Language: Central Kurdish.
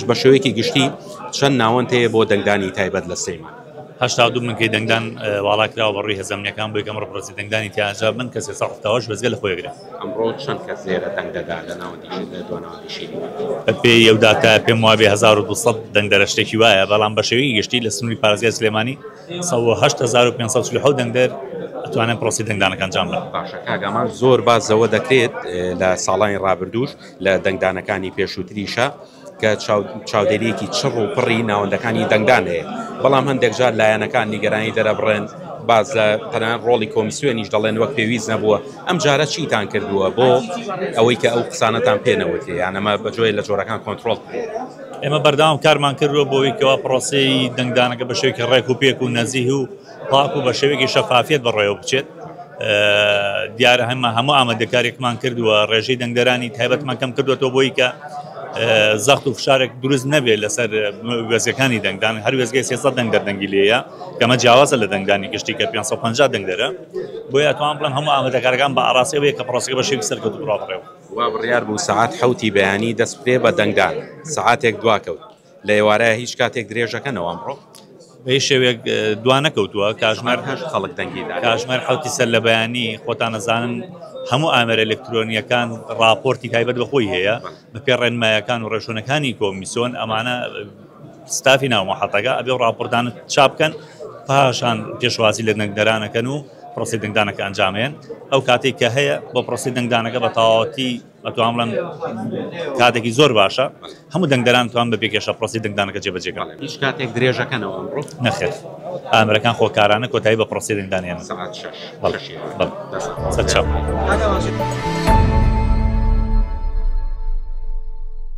بە شێوەیەکی گشتی چەند ناوەند هەیە بۆ دەنگدانی تایبەت لە سلێمانی؟ 82 بنکەی دەنگدان واڵا کراوە بە ڕووی هێزە ئەمنییەکان بۆ یەکەم ڕپرسی دەنگدانی تیا ئەنجام بن کە 378 وێستگە لە خۆی ئەگرێت. ئەمڕۆ چەند کەس لێرە دەنگ دەدا لە ناوەندی لە دواناوەندی شیرین؟ بە پێی ئەو داتایە پێم وابێ 1200 دەنگدەرە شتێکی وایە، بەڵام بە شێوەیەکی گشتی لە سنووری پارێزگای سلێمانی 108547 دەنگدەر ئەتوانن پرۆسەی دەنگدانەکە ئەنجام بدەن. باشە کاک ئامان زۆر باس لەوە دەکرێت لە ساڵانی ڕابردووش لە دەنگدانەکانی پێشووتریشە کە چاودێریەکی چڕ و پڕی ناوەندەکانی دەنگدان هەیە، بەڵام هەندێک جار لایەنەکان نیگەرانی دەرەبڕێن، باس لە تەنانەت ڕۆڵی کۆمیسیۆنیش دەڵێن وەک پێویست نەبووە، ئەم جارە چیتان کردووە بۆ ئەوەی کە ئەو قسانەتان پێ نەوترێ یان ئەمە بە جۆرێ لە جۆرەکان کۆنترۆڵ بکرێت؟ ئێمە بەردەوام کارمان کردووە بۆ ئەوەی کەوا پرۆسەی دەنگدانەکە بە شێوەیەکی ڕێک و پێک و نەزیه و پاک و بە شێوەیەکی شەفافیەت بەڕێوە بچێت. دیارە هەمە هەموو ئامادەکارێکمان کردووە، ڕێژەی دەنگدەرانی تایبەتمان کەم کردوێتەوە بۆی کە زەخت و فشارێک دروست نەبێت لەسەر وێزەکانی دەنگدان. هەر وێزگەی 300 دەنگدەر دەنگی لێیە کەمە جیاوازە لە دەنگدانی گشتی کە 550 دەنگدەرە. بۆیە ئەتوانم بڵێم هەموو ئامادەکارەکان بە ئاراستەی ئەوەیە کە پرۆسەکە بە شێوەیەکی سەرکەوتوو بڕوا بەڕێوە. وا بڕیار بوو سەعات حەوتی بەیانی دەست بکرێ بە دەنگدان، سەعاتێک دواکەوت. لە ئێوارە هیچ کاتێک درێژەکەنەوە ئەمڕۆ؟ بە هیچ شێوەیەک دوا نەکەوتووە. کاژمێر هەشت خەڵک دەنگی دا. کاژمێر حەوتی سەر لە بەیانی، خۆتان ئەزانن هەموو ئامێرە ئەلکترۆنییەکان ڕاپۆرتی تایبەت بە خۆی هەیە بەپێی ڕێنمایەکان و ڕێشۆنەکانی کۆمیسیۆن. ئەمانە ستافی ناو مەحەتەکە ئەبێ و ڕاپۆرتانە چاپ بکەن، پاشان پێشوازی لە دەنگدەرانەکەن و پرۆسەی دەنگدانەکە ئەنجامێن. ئەو کاتێک کە هەیە بۆ پرۆسەی دەنگدانەکە بە تەواوەتی ئەتوانم بڵێم کاتێکی زۆر باشە، هەموو دەنگدەران توان بە پێکێشە پرۆسەی دەنگدانەکە جێبەجێکەن. هیچ کاتێک درێژەکەنەوە ئەمڕۆ؟ نەخێر، ئامرەکان خۆکارانە کۆتایی بە پرۆسەی دەنگدان هێنن. سەعات شەش. بەڵێ بەڵێ، سەرچاو.